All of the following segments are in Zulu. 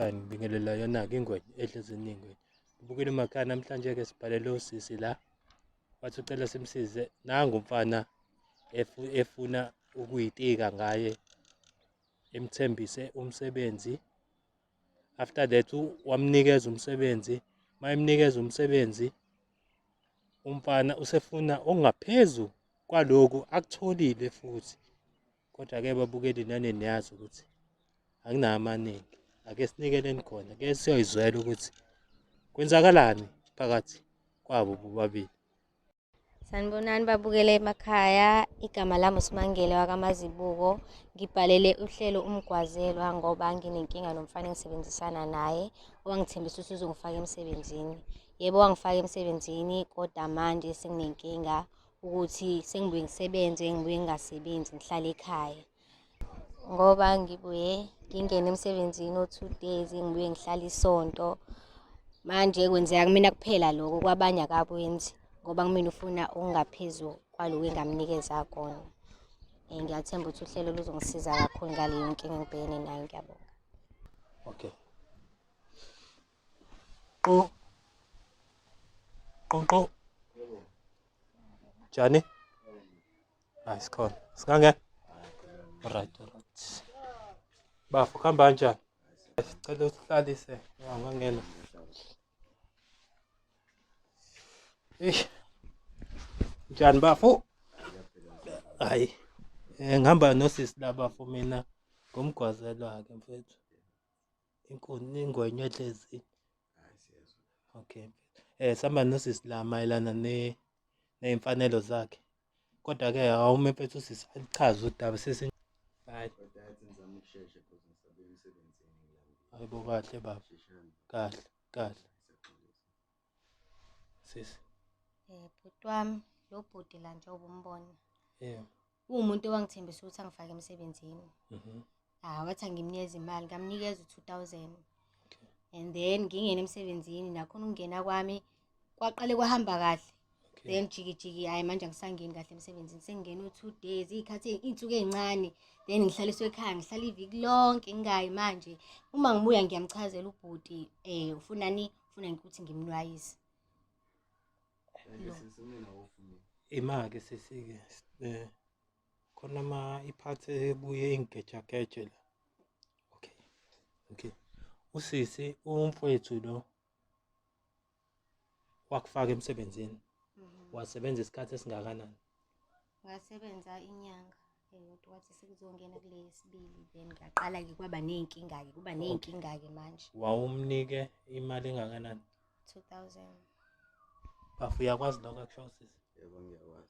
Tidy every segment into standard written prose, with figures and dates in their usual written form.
emakhaya ngibingelela yona-ke ingwenya edla eziningi. Ubukele emakhaya namhlanje-ke sibhalele usisi la wathi ucela simsize nangu umfana efuna ukuyitika ngaye emthembise umsebenzi after that wamnikeza umsebenzi mayemnikeza umsebenzi umfana usefuna okungaphezu kwaloku akutholile futhi kodwa-ke babukeli nani niyazi ukuthi anginawo amaningi ake sinikeleni khona ke siyoyizwela ukuthi kwenzakalani phakathi kwabo bobabili. Sanibonani babukele emakhaya, igama lami uSimangele wakaMazibuko. Ngibhalele uhlelo uMgwazelwa ngoba nginenkinga nomfana engisebenzisana naye owangithembisa ukuthi uzongifaka emsebenzini. Yebo wangifaka emsebenzini kodwa manje senginenkinga ukuthi sengibuye ngisebenze ngibuye ngingasebenzi ngihlale ekhaya. Ngoba ngibuye ngingene emsebenzini o-two days ngibuye ngihlale isonto. Manje kwenzeka kumina kuphela lokho kwabanye akakwenzi ngoba kumina ufuna okungaphezu kwaloku engamnikeza kona. Ngiyathemba ukuthi uhlelo luzongisiza kakhulu ngaleyo nkinga engibhekene nayo. Ngiyabonga. Okay. Qo. Qo qo. Njani? Hayi sikhona. Singange? Alright, alright. Bafo kuhamba kanjani? Sicela usihlalise. Ungangena. Eish. Njani bafo? Hayi. Eh ngihamba nosisi la bafo mina ngomgwazelwa ke mfethu. Inkuni ingwenya ehlezi. Okay. Eh sihamba nosisi la mayelana ne ney'mfanelo zakhe. Kodwa ke awume mfethu usisi alichaze udaba sesi. Hayi. Kodwa yathi ngizama ukushesha because ngisabuya emsebenzini ngilambile. Hayibo kahle baba. Sheshani. Kahle, kahle. Siyaxolisa. Sisi. Bhuti wami, lo bhuti la njengoba umbona. Yeah. Uwumuntu owangithembisa ukuthi angifake emsebenzini. Ah, wathi angimnikeze imali, ngamnikeza u-2000. Okay. And then ngingene emsebenzini nakhona ukungena kwami kwaqale kwahamba kahle. Okay. Then jiki jiki hayi manje angisangeni kahle emsebenzini sengingena u-two days iy'khathi iy'nsuku ey'ncane then ngihlaliswe ekhaya ngihlala iviki lonke ngingayi manje uma ngibuya ngiyamchazela ubhuti um ufunani ufuna ukuthi ngimnwayise. Manje sisi mina awufuni. Ima-ke sisi-ke eh khona ma iphathi ebuye ingigejageje la. Okay. Okay. Usisi umfowethu lo wakufaka emsebenzini. Wasebenza isikhathi esingakanani? Ngasebenza inyanga eyodwa kwathi sekuzongena kule yesibili then ngaqala-ke kwaba ney'nkinga-ke kuba ney'nkinga-ke manje. Wawumnike imali engakanani? 2000. Bafo uyakwazi lokho akusho sisi? Yebo ngiyakwazi.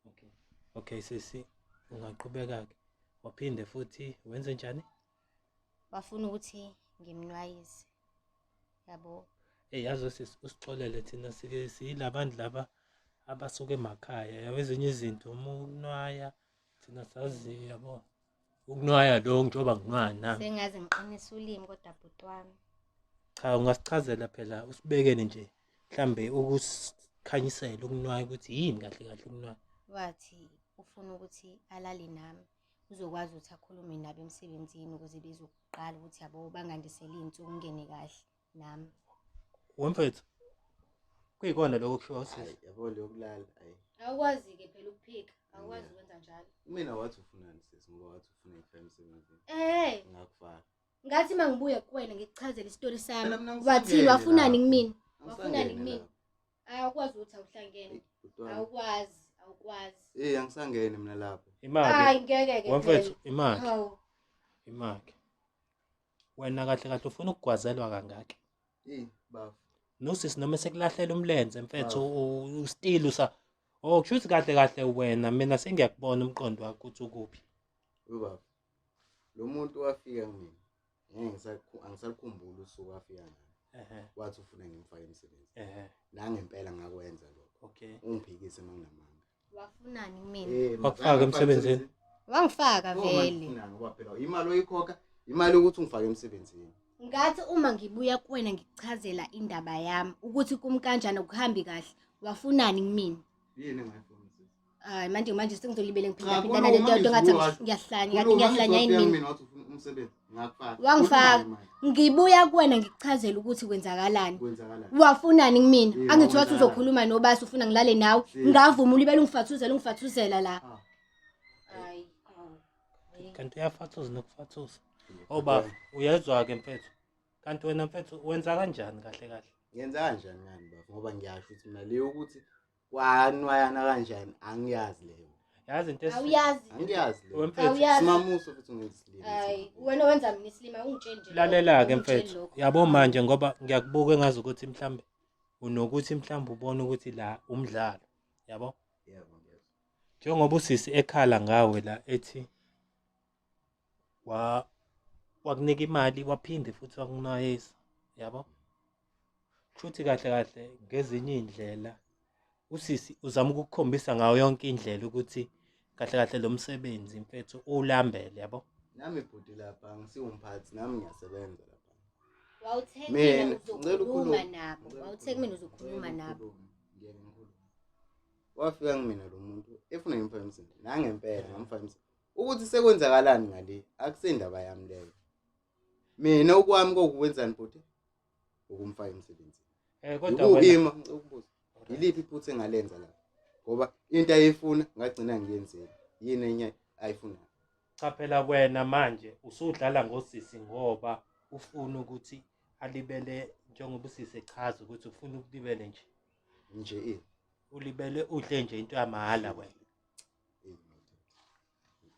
Okay. Okay sisi ungaqhubeka-ke. Waphinde futhi wenze njani? Wafuna ukuthi ngimnwayise. Yabo. Hey yazi sisi usixolele thina sike siyilabantu laba abasuka emakhaya yabo ezinye izinto uma ukunwaya thina sazi yabo ukunwaya lo njengoba nginwaya nami. Sengaze ngiqinise ulimi kodwa bhuti wami. Cha ungasichazela phela usibekele nje mhlambe ukusikhanyisela ukunwaya ukuthi yini kahle kahle ukunwaya. Wathi ufuna ukuthi alale nami uzokwazi ukuthi akhulume nabo emsebenzini ukuze bezokuqala ukuthi yabo bangandisele iy'nsuku ngingene kahle nami. Wemfethu kuyikona lokho kushiwo sisi. Hayi yabo leyo kulala hayi. Awukwazi-ke phela ukuphika, awukwazi ukwenza njalo. Mina wathi ufunani sisi ngoba wathi ufuna ngifake emsebenzini. Eh, Ngakufaka. ngathi uma ngibuya kuwena ngikuchazele isitori sami. Phela mina ngisangene Wathini wafunani lapho. kumina? Wafunani Angisangene kumina? lapho. Awukwazi ukuthi awuhlangene. Eyi, bhuti wami. Awukwazi, awukwazi. Eh angisangene mina lapho. Imali. Hayi ngeke ke Wemfethu phela. imali. Hawu. Imali. Wena kahle kahle ufuna ukugwazelwa kangaki? Eh bafo. Nosisi noma sekulahlela umlenze mfethu Bafo. ustile usa Oh kusho ukuthi kahle kahle wena mina sengiyakubona umqondo wakho ukuthi ukuphi. Ubaba. Lo muntu wafika kumina. Ngeke ngisakhu angisakhumbuli usuku afika ngalo. Ehhe. Wathi ufuna ngimfake emsebenzini. Ehhe. Nangempela ngakwenza lokho. Okay. Ungiphikise manginamanga. Wafunani kumina? Eh Wakufaka emsebenzini? Wangifaka vele. Ngoba phela imali oyikhokha imali yokuthi ungifake emsebenzini. Ngathi uma ngibuya kuwena ngikuchazela indaba yami ukuthi kum kanjani akuhambi kahle. Wafunani kumina? Yini engayifuni sisi? Hayi manje manje sengizolibele Cha, ngiphinda phindana lento khuluma, yonke ngathi ngizobuka. ngiyahlanya ngathi ngiyahlanya yini Khuluma, mina. mina wathi ufuna umsebenzi. Ngakufaka. Wangifaka. Khuluma-ke manje. Ngibuya kuwena ngikuchazela ukuthi kwenzakalani. Kwenzakalani? Wafunani kumina? Eh, Angithi wathi wakwenzakalani? uzokhuluma nobasi ufuna ngilale nawe. Si. Ngavuma ulibele ungifathuzela ungifathuzela la. Ah. Hayi. Kanti uyafathuza nokufathuza. Oh baba, uyezwa-ke mfethu. Kanti wena mfethu wenza kanjani kahle kahle? Ngenza kanjani ngani bafo ngoba ngiyasho ukuthi mina leyo ukuthi kwanwayana kanjani angiyazi leyo. Yazi into esi- Awuyazi. Angiyazi leyo. Wemfethu, Awuyazi. Simamuso futhi ungenza isilima. Hayi, wena wenza mina isilima ungitsheli nje. lokho, lalela-ke ungitsheli mfethu. lokho. Yabo manje ngoba ngiyakubuka engazi ukuthi mhlambe unokuthi mhlambe ubone ukuthi la umdlalo, yabo? Yebo ngiyezwa. Njengoba usisi ekhala ngawe la ethi wa wakunika imali waphinde futhi wakunwayisa, yabo? Kushuthi kahle kahle ngezinye iy'ndlela usisi uzama ukukukhombisa ngayo yonke indlela ukuthi kahle kahle lo msebenzi mfethu ulambele, yabo? Nami bhuti lapha angisiwumphathi nami ngiyasebenza lapha. Wawuthe Mina, mina ngicela uzokhuluma ukhulume. nabo. Ngicela Wawuthe kumina ukhulume. uzokhuluma Ngicela nabo. ukhulume. Ngiyeke ngikhulume. Wafika kumina lo muntu efuna ngimfake emsebenzini. Nangempela ngamfaka emsebenzini. Ukuthi sekwenzakalani ngale akusendaba yami leyo. Mina okwami kokuwenzani bhuti? Ukumfaka emsebenzini. Eh kodwa wena Yikuyima ngicela ukubuza. Yiliphi iphutha engalenza lapha? Ngoba into ayifuna ngagcina ngiyenzile. Yini enye ayifunayo? Cha phela wena manje usudlala ngosisi ngoba ufuna ukuthi alibele njengoba usisi echaza ukuthi ufuna ukulibele nje. Nje ini? Ulibele udle nje into yamahhala wena. Ini.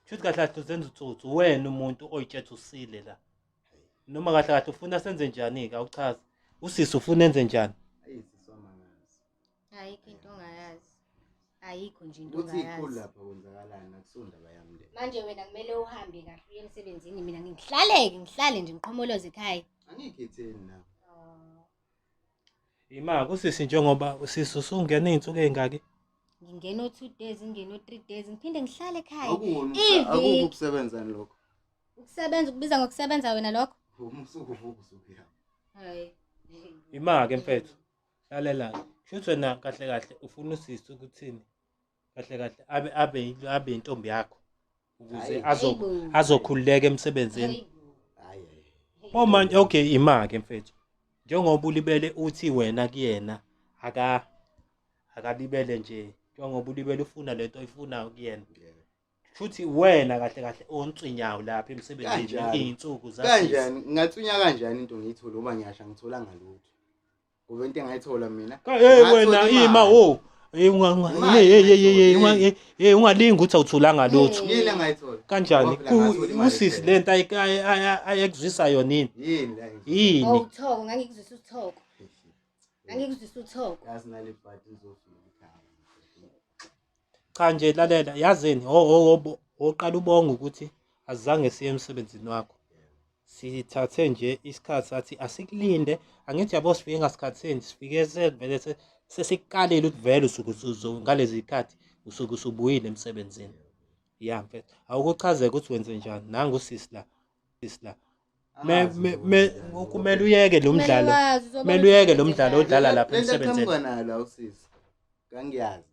Shuthi kahle kahle uzenza utsotsi wena umuntu oyitshethe usile la. Noma kahle kahle ufuna senze njani-ke awuchazi. Usisi ufuna enze njani? Ayi siswamangazi. Ayikho into ongayazi. Ayikho nje into Ukuthi ikhulu ongayazi. lapha kwenzakalani akusondaba yami leyo. Manje wena kumele uhambe kahle uye emsebenzini mina ngihlaleke ngihlale nje ngiqhomoloze ekhaya. Angikhetheni na. Ima usisi njengoba usisi usungena iy'nsuku ey'ngaki? Ngingena o-2 days, ngingena o-3 days, ngiphinde ngihlale ekhaya. Akuwona Iviki. akukho ukusebenzani lokho. Ukusebenza ukubiza ngokusebenza wena lokho? Umsuku uvuka usuku ya. Hayi. Ima-ke mfethu. Lalela-ke. Shuthi wena kahle kahle ufuna usisi ukuthini? Kahle kahle abe abe abe intombi yakho ukuze Hhayi. azo Hayibo. azokhululeka emsebenzini. Hayibo. Hayi hayi. Oh manje okay ima-ke mfethu. Njengoba ulibele uthi wena kuyena aka akalibele nje njengoba ulibele ufuna lento oyifunayo kuyena. Yebo. Shuthi wena kahle kahle ontswinyawo lapha emsebenzini Kanjani? iy'nsuku zasisi. Kanjani ngingathunya kanjani into ngiyithole ngoba ngiyasha ngitholanga lutho. Ngoba into engayithola mina. Hey ngathola wena imali. ima wo. Hey unga Imali hey hey hey engayithola, hey hey ungalingi ukuthi awutholanga lutho. Yini engayithola? Kanjani? Ngoba phela ngathola imali Usisi kuphela. lento ayekuzwisa yona yini? Yini la engizwa? Yini? Awuthoko ngangikuzwisa uthoko. Ngangikuzwisa uthoko. Yazi nale bhadi ngizofika ekhaya. Cha nje lalela yazini ho oqala ubonga ukuthi azange siye emsebenzini wakho. Sithathe nje isikhathi sathi asikulinde angithi yabo sifike ngasikhathini sifike sevele sesikukalile ukuthi vele usuke ngalezi zikhathi usuke usubuyile emsebenzini. Ya mfethu awukuchazeke ukuthi wenze njani nangu usisi la sisi la Me- Angazi me- ngizowenza me- njani ngoba kumele uyeke lo Kumele mdlalo wazi, uzobona kumele ukuthi uyeke lo wenze mdlalo njani. odlala lapha Lento emsebenzini. aqhamuka nayo la usisi. Kangiyazi.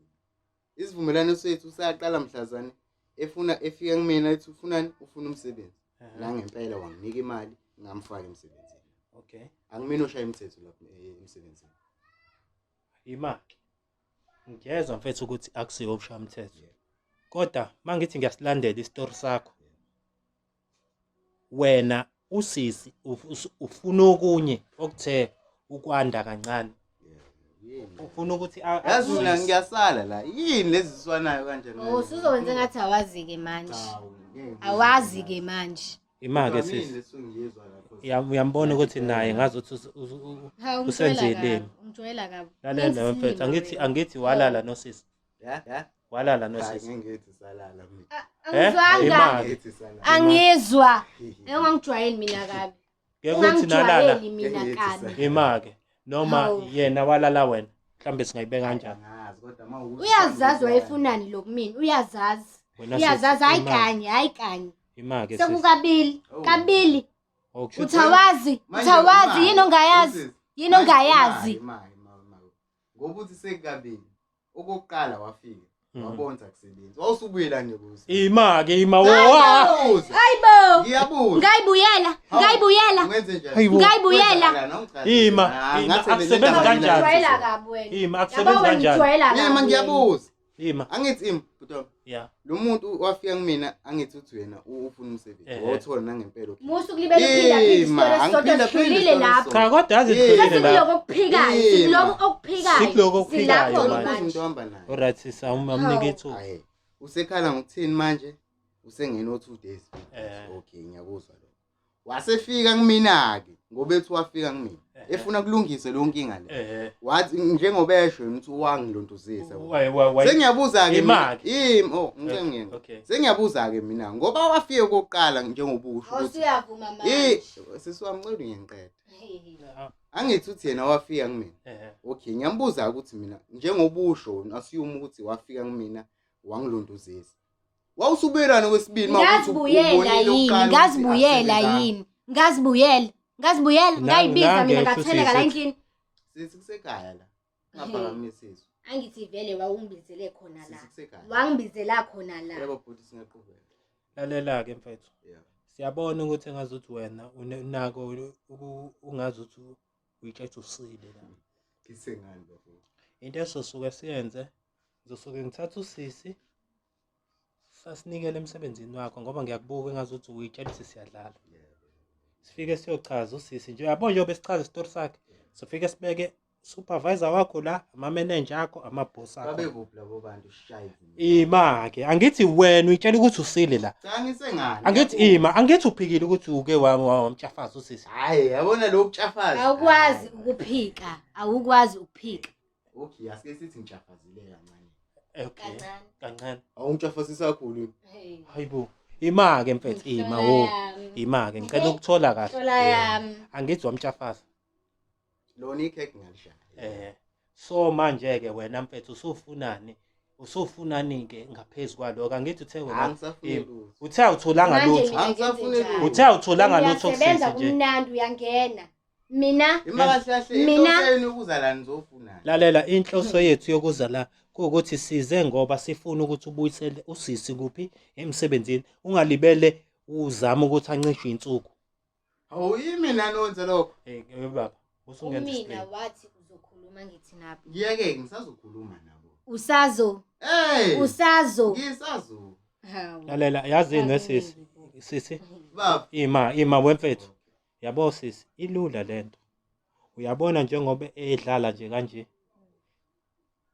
Isivumelwano sethu saqala mhlazane efuna efika kumina ethi ufunani ufuna umsebenzi. Nangempela wanginika imali ngamfaka emsebenzini. Okay. Angimina oshaya imithetho lapha emsebenzini. Ima-ke. Ngiyezwa mfethu ukuthi akusiwo ubushaya umthetho. Kodwa mangithi ngiyasilandela isitori sakho. Wena usisi ufuna okunye okuthe ukwanda kancane. Yini? Ufuna ukuthi Yazi mina akuzwise. ngiyasala la. Yini lezi ziswanayo kanjani? Oh, usuzowenza ngathi awazi-ke manje. Cha, ngeke ngize Awazi-ke manje. Ima-ke Kodwa yini sisi. leso ngiyezwa lapho? Uyambona ukuthi naye ngazi ukuthi Hawu, ungijwayela usenzileni. kabi, ungijwayela kabi. Lalela Ungisilima mfethu angithi wena. angithi walala nosisi. Ya? Ya? Walala Hayi nosisi. ngeke ngithi salala mina. Eh? Angizwanga. Ima-ke. Ngithi salala. Angizwa. Ungangijwayeli mina kabi. Ngeke uthi nalala. Ungangijwayeli mina Ngeke kabi. ngithi Ima-ke. Noma Hawu. yena walala wena. Mhlambe singayibeka kanjani. Angazi kodwa mawukuthi Uyazazi wayefunani lo kumina, uyazazi. Wena sisi, Uyazazi hayi ima-ke. kanye, hayi kanye. Ima-ke sisi. Sekukabili, Oh. kabili. Oh, kusho Uthi ukuthi awazi, Manje uthi awazi imali, yini ongayazi? usisi, Yini manje ongayazi? imali, imali, imali, imali. Ngoba uthi sekukabili. Okokuqala wafika. Wabona ukuthi akusebenzi. Wawusubuyela nje kuze. Ima-ke ima wo. Ngiyabuza. Hayibo. Ngiyabuza. Ngayibuyela, ngayibuyela. Ungenze njani? Hayibo. Ngayibuyela. Ima, ima, akusebenzi kanjani? Ujwayela kabi wena. Ima Yabo akusebenzi wena kanjani? ujwayela kabi. Ima wena. ngiyabuza. Ima. Angithi ima bhuti wami. Yeah. Lo muntu wafika kumina angithi uthi wena ufuna umsebenzi. Ehhe. Wawuthola nangempela. Okay. Musa ukulibela uphinda phinda Ima, isitori esisodwa angiphinda phinde sidlulile isitori lapho. Cha kodwa yazi Ima. idlulile Sesikuloko la. okuphikayo, Ima. sikuloko okuphikayo. Sikuloko okuphikayo Silapho manje. Ngicela ukubuza manje. umuntu ohamba naye. Alright sisa umamnike ithuba. Hayi. Usekhala ngokuthini manje? Usengena o 2 days. Eh. Okay, ngiyakuzwa lokho. Wasefika kumina ke ngoba ethi wafika kumina. Efuna kulungiswe leyo nkinga le. Wathi njengoba esho yena ukuthi wangilontuzisa. Sengiyabuza ke Ima-ke. Ima, oh, ngicela ngiyena. Okay. Sengiyabuza ke mina ngoba wafika kokuqala njengoba usho ukuthi Awusuyavuma eh manje. sisi wami ngicela ungiqede. Angithi uthi yena wafika kumina. Okay, ngiyambuza ukuthi mina njengoba usho assume ukuthi wafika kumina wangilondozisa. Wawusubuyelana kwesibili mawukuthi Ngazibuyela ubonile yini? ukuqala ukuthi Ngazibuyela akusebenzanga. yini? Ngazibuyela. Ngazibuyela, ngayibiza mina nange ngatheleka la futhi endlini. Sithi kusekhaya la. Ungaphakamisi izwi. Angithi vele wawungibizele khona la. Sithi kusekhaya. Wangibizela khona la. Yebo bhuti singaqhubeka. Lalela ke mfethu. Yeah. Siyabona ukuthi engazuthi wena unako ungazuthi uyitshethe usile la. Ngisengani bafo. Into esosuke siyenze ngizosuke ngithatha usisi sasinikele emsebenzini wakho ngoba ngiyakubuka engazuthi uyitshela ukuthi siyadlala. Sifike siyochaza usisi nje uyabo njengoba sichaza isitori sakhe. Sifike sibeke supervisor wakho la, ama-manager akho, ama-boss akho. Babe kuphi labo bantu shayi. Ima-ke angithi wena uyitshela ukuthi usile la. Cha ngisengani. Angithi ima, angithi uphikile ukuthi uke wamtshafaza usisi. Hayi, yabona lo kutshafaza. Awukwazi ukuphika, awukwazi ukuphika. Okay, asike sithi ngitshafazile kancane. Okay. Kancane. Awungitshafazisa kakhulu. Hayibo. Ima-ke mfethu, ima wo. Ima-ke ngicela ukuthola kahle. Hlola yami. Angithi wamtshafaza. Lona ikhekhe ngalishaya. So manje ke wena mfethu usufunani? Usufunani ke ngaphezulu kwalokho? Angithi uthe wena Angisafuni Ima. lutho. Uthe awutholanga Manje lutho. mina Angisafuni ngenze lutho. Uthe awutholanga lutho Uyasebenza kusisi nje. kumnandi uyangena. Mina Ima kahle kahle Mina- inhloso yenu ukuza la nizofunani. Lalela inhloso yethu yokuza la kuwukuthi size ngoba sifuna ukuthi ubuyisele usisi kuphi emsebenzini ungalibele uzama ukuthi ancishwe insuku. Hawu yimi nani wenza lokho? Eh baba usungenza umina isiqephu. wathi uzokhuluma ngithi nabo. Ngiyeke ngisazokhuluma nabo. Usazo, Hey! usazo. Ngisazo. Hawu. Lalela yazini wesisi sisi Baba, ima ima wemfethu. Yabo sisi ilula lento. Uyabona njengoba edlala nje kanje.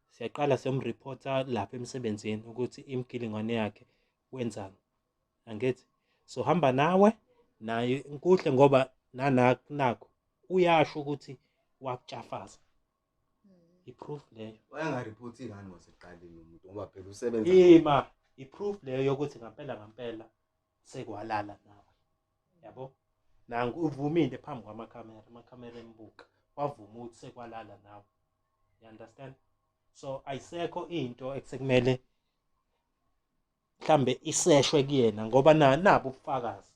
Siyaqala siyomreporta lapha emsebenzini ukuthi imgilingwane yakhe wenzani. Angithi so hamba nawe naye kuhle ngoba nanakho uyasho ukuthi wakutshafaza. I-proof leyo. wayengaripoti ngani kwasekuqaleni umuntu ngoba phela usebenza. Ima i-proof leyo yokuthi ngampela ngampela sekwalala nawe. Yabo? Nangu uvumile phambi kwamakhamera, amakhamera embuka. Wavuma ukuthi sekwalala nawe. You understand? So ayisekho into ekusekumele mhlambe iseshwe kuyena ngoba nabo ubufakazi.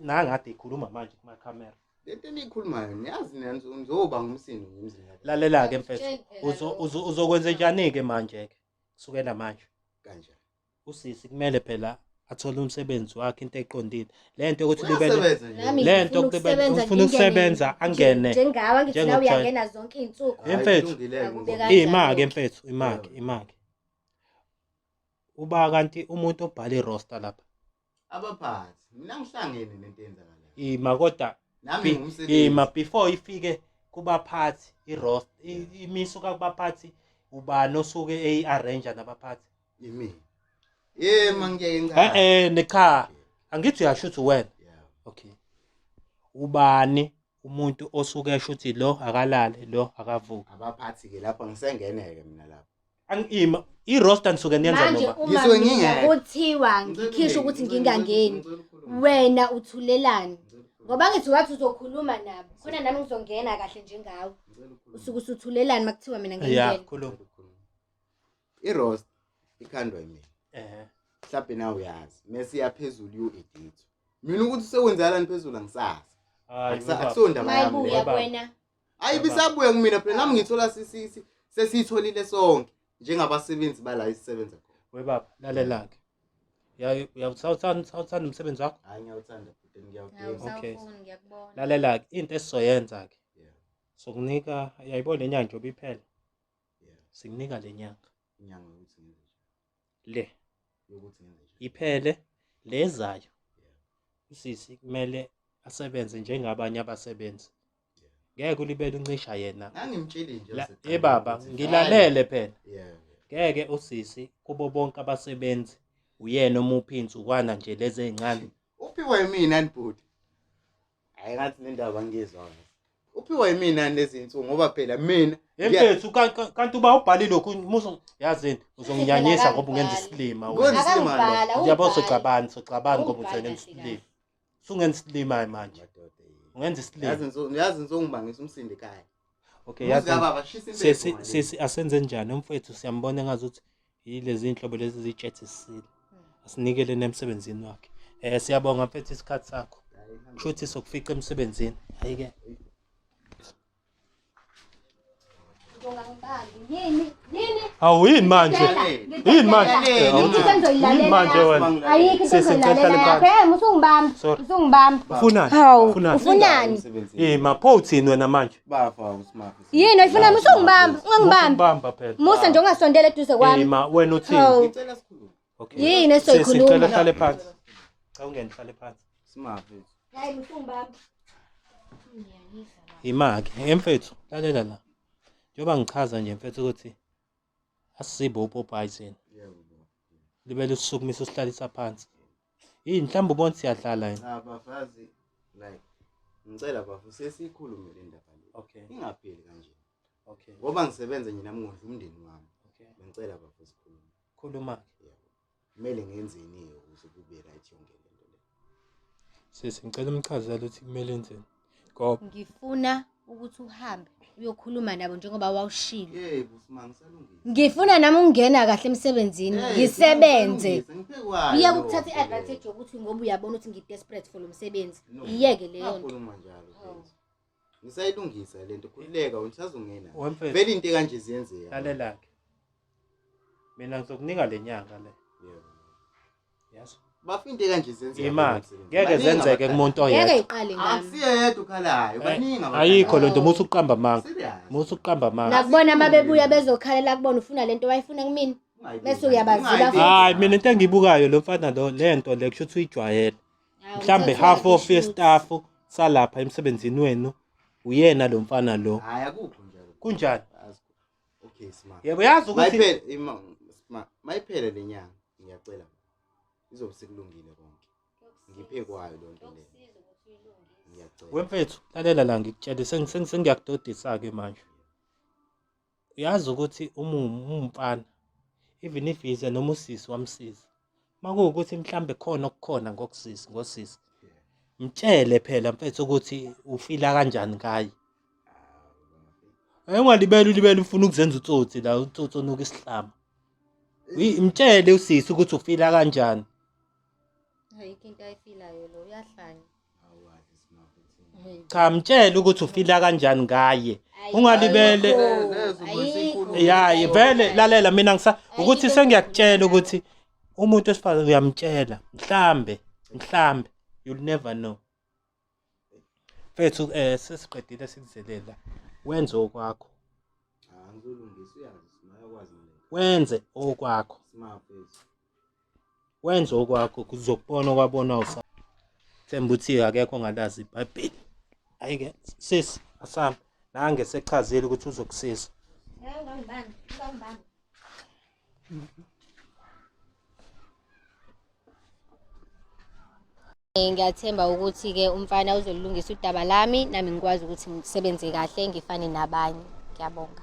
Nangade ikhuluma manje kumakhamera. Lento eniyikhulumayo niyazi nani nizoba ngumsindo ngemzini yakho. Lalela ke mfethu. Akutsheli phela lokho. Uzokwenza njani ke manje ke? Kusukela manje. Kanjani? Usisi kumele phela athole umsebenzi wakhe into eqondile. Lento yokuthi libele Uyasebenza nje. Nami Le nto ngifuna ukusebenza ufuna ngingene ukusebenza, angene. njengawe angithi nawe Njengokujwayele. uyangena zonke iy'nsuku. Hayi, Mfethu. kulungile-ke Akube ngoba- kanjalo. Ima-ke mfethu, ima-ke, ima-ke. Uba kanti umuntu obhala i-roster lapha. Abaphathi, mina ngihlangene nento eyenzakalayo. Ima kodwa Nami ngumsebenzi. ima before ifike kubaphathi i-roster, imisuka kubaphathi ubani osuke eyi-arrange nabaphathi. Yimina. Yema ngiyeke ngichaze. Eh eh cha, angithi uyasho ukuthi wena. Yeah. Okay. Ubani umuntu osuke esho ukuthi lo akalale, lo akavuki. Abaphathi ke lapha ngisengeneke mina lapha. Angima i-roster nisuke niyenza Manje noma. uma Ngisuke mina ngingekho. kuthiwa ngikhishwe ukuthi ngingangeni, wena uthulelani? Ngoba ngithi wathi uzokhuluma nabo, khona nami ngizongena kahle njengawe. Usuke usuthulelani uma kuthiwa mina Yeah, ngingena? khuluma. I-roster ikhandwa yimina. Mhlawumbe nawe uyazi. Mese iyaphezulu iyo-edit. Mina ukuthi sekwenzakalani phezulu angisazi. Hayi, baba. Akusondaba yami Mayibuya leyo. Baba. kuwena. Hayi bisabuya kumina phela nami ngithola sesiyitholile sonke njengabasebenzi bala esisebenza khona. Webaba, lalela-ke. Uyawuthanda umsebenzi wakho? Hayi, ngiyawuthanda bhuti, ngiyawudinga. Okay. Awusawufuni ngiyakubona. Lalela-ke, into esizoyenza-ke Yeah, sokunika, uyayibona le nyanga njengoba iphela, yeah. sikunika le nyanga Inyanga yokuthi ngenze njani? le Yokuthi ngenze njani? iphele, le ezayo Yeah. usisi kumele asebenze njengabanye abasebenzi. Yeah. Ngeke ulibele uncisha yena. Ngangimtsheli nje wasekuqaleni Eh baba, ukuthi ngilalele phela. Yeah, yeah. Ngeke usisi kubo bonke abasebenzi uyena omuphi insukwana nje lezi ey'ncane. Uphiwa yimina ni bhuti. Hayi, ngathi le ndaba ngiyizwa kahle. Uphiwa yimina lezi insuku ngoba phela mina Emfethu kanti uba ubhalile lokhu muso yazini uzonginyanyisa ngoba ungenza isilima wena. Kwenza isilima lo. Akangibhala, Uyabo ungibhale. socabani socabani ngoba Ungibhale uzenza kahle isilima. Usungenza isilima manje. Madoda, yini. Ungenza isilima. Yazi nso yazi nsongibangisa umsindo ekhaya. Okay, Umuzi yazi. kababa shisa impepho Sesi ngale. sesi asenze njani umfethu siyambona engazuthi yilezi inhlobo lezi zitshethe sisile. Asinikele nemsebenzini wakhe. Siyabonga mfethu isikhathi sakho. Hayi, hambe. Kushuthi sokufica emsebenzini. Hayi-ke. Ungangibambi. Yini? Yini? Hawu yini manje? Yini manje? Lalela, Ayikho into engizoyilalela Yini manje la. wena? Ayikho into Sisi, ngicela engizoyilalela uhlale yakho. Eh, usungibamba. Sorry. Usungibamba. Ufunani? Hawu, Ufunani? ufunani? Emsebenzini. Eh, mapho uthini wena manje? Bafa usimafa. Yini oyifunayo? Usungibamba, ungangibambi. Bamba phela. Musa nje ungasondela eduze kwami. Eh, ma wena uthini? Hawu. Ngicela sikhulume. Okay. Yini Sisi, ngicela esoyikhuluma? uhlale phansi. Cha ungene uhlale phansi. Simafa. Hayi, usungibamba. Ima-ke, emfethu, lalela la. Njengoba ngichaza nje mfethu ukuthi asibo upopayi thina. Yebo baba. Libele usisukumisa usihlalisa phansi. Yini mhlawumbe ubona siyadlala yini? Cha bafazi like ngicela bafu sesikhulume le ndaba le. Okay. Ingapheli kanje. Okay. Ngoba ngisebenza nje nami ngondla umndeni wami. Okay. Bengicela bafu sikhulume. Khuluma. Yebo. Kumele ngenzeni ukuze kube right yonke le nto le. Sisi ngicela umchazele ukuthi kumele enzeni. Ngoba Ngifuna ukuthi uhambe uyokhuluma nabo njengoba wawushilo. Yebo, sima ngisalungisa. Ngifuna nami ukungena kahle emsebenzini, Hey, ngisebenze. ngisalungisa, ngiphe kwayo Uyeke leyo ukuthatha nto i-advantage yokuthi ngoba uyabona ukuthi ngi-desperate for lo msebenzi. No. Iyeke leyo nto. Ngakhuluma njalo mfethu. Ngisayilungisa lento, khululeka usazongena. wemfethu Vele into ekanje ziyenzeka. lalela-ke. Mina ngizokunika le nyanga le. Yebo. Yazi? Bafa into ekanje ziyenzeka. Imali. emsebenzini. Ngeke Baningi zenzeke abakhala. kumuntu Ngeke oyedwa. iqale ngami. Akusiyedwa ukhalayo, baningi abakhalayo. Ayikho lento musu uqamba amanga. Serious. Musu uqamba amanga. Nakubona uma bebuya bezokhalela kubona ufuna lento wayifuna kumina. Ungayibeki. Bese uyabaziba Ungayibeki. futhi. Hayi mina into engiyibukayo lo mfana lo lento le kusho ukuthi uyijwayele. Mhlambe half of ye-staff salapha emsebenzini wenu uyena lo mfana lo. Hayi akukho njalo. Kunjani? Azikho. Okay, smart. Yebo yazi ukuthi Mayiphele ima smart. Mayiphele le nyanga, ngiyacela. Izobe sekulungile konke. Ngiphe kwayo lonto le. Ngiyacela. Wemfethu lalela la ngikutshele sengiyakudodisa ke manje. Uyazi ukuthi uma umfana even if ize noma usisi wamsiza. Makuwukuthi mhlambe khona okukhona ngokusisi ngosisi. Mtshele phela mfethu ukuthi ufila kanjani ngaye. Hayi ungalibeli ulibele ufuna ukuzenza utsotsi la utsotsi onuka isihlama. Mtshele usisi ukuthi ufila kanjani. Ayikho into ayifilayo lo uyahlanya. Awazi smart. uthini. Cha mtshele ukuthi ufila kanjani ngaye. Ungalibele Lezo besikhuluma. Ya, vele lalela mina ngisa ukuthi sengiyakutshela ukuthi umuntu wesifazane uyamtshela mhlambe mhlambe you'll never know. Mfethu sesiqedile sikuzelela. Wenze okwakho. Ah, ngizolungisa uyazi smart uyakwazi ngale. Wenze okwakho. Smart mfethu. Wenze okwakho kuzokubona okwabona usa. Themba uthi akekho ongalazi iBhayibheli. Hayi-ke sisi asami nange sechazile ukuthi uzokusiza. Ungangibambi, ungangibambi. Ngiyathemba ukuthi-ke umfana uzolungisa udaba lami nami ngikwazi ukuthi ngisebenze kahle ngifane nabanye. Ngiyabonga.